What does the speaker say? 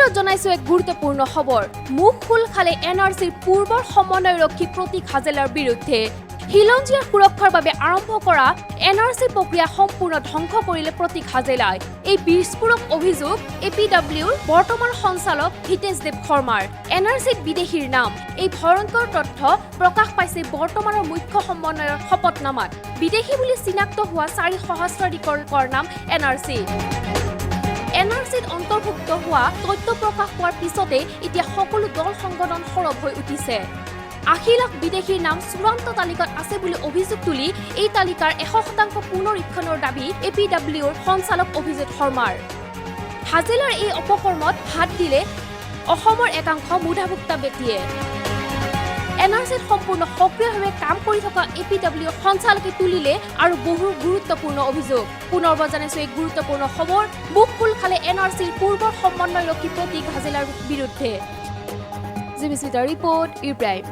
মুহূৰ্তত জনাইছো এক গুৰুত্বপূৰ্ণ খবৰ। মুখ খোল খালে এনআৰচিৰ পূৰ্বৰ সমন্বয়ৰক্ষী প্ৰতীক হাজেলাৰ বিৰুদ্ধে। খিলঞ্জীয়াৰ সুৰক্ষাৰ বাবে আৰম্ভ কৰা এনআৰচি প্ৰক্ৰিয়া সম্পূৰ্ণ ধ্বংস কৰিলে প্ৰতীক হাজেলাই। এই বিস্ফোৰক অভিযোগ এপিডব্লিউৰ বৰ্তমান সঞ্চালক হিতেশ দেৱ শৰ্মাৰ। এনআৰচিত বিদেশীৰ নাম, এই ভয়ংকৰ তথ্য প্ৰকাশ পাইছে বৰ্তমানৰ মুখ্য সমন্বয়ৰ শপতনামাত। বিদেশী বুলি চিনাক্ত হোৱা 4 সহস্ৰাধিকৰ নাম এনআৰচি। এনআৰচিত অন্তৰ্ভুক্ত হোৱা তথ্য প্ৰকাশ পোৱাৰ পিছতে এতিয়া সকলো দল সংগঠন সৰব হৈ উঠিছে। 80 লাখ বিদেশীৰ নাম চূড়ান্ত তালিকাত আছে বুলি অভিযোগ তুলি এই তালিকাৰ 100% পুনৰীক্ষণৰ দাবী এপিডব্লিউৰ সঞ্চালক অভিজিত শৰ্মাৰ। হাজেলাৰ এই অপকৰ্মত হাত দিলে অসমৰ একাংশ মূধাফুটা ব্যক্তিয়ে। এনআৰচিত সম্পূৰ্ণ সক্ৰিয়ভাৱে কাম কৰি থকা এপিডব্লিউ সঞ্চালকে তুলিলে আৰু বহু গুৰুত্বপূৰ্ণ অভিযোগ। পুনৰবাৰ জনাইছো এক গুৰুত্বপূৰ্ণ খবৰ। মুখ খোল খালে এনআৰচিৰ পূৰ্বৰ সমন্বয়ৰক্ষী প্ৰতীক হাজেলাৰ বিৰুদ্ধে। জিমিস্মিতাৰ ৰিপৰ্ট, ই প্ৰাইম।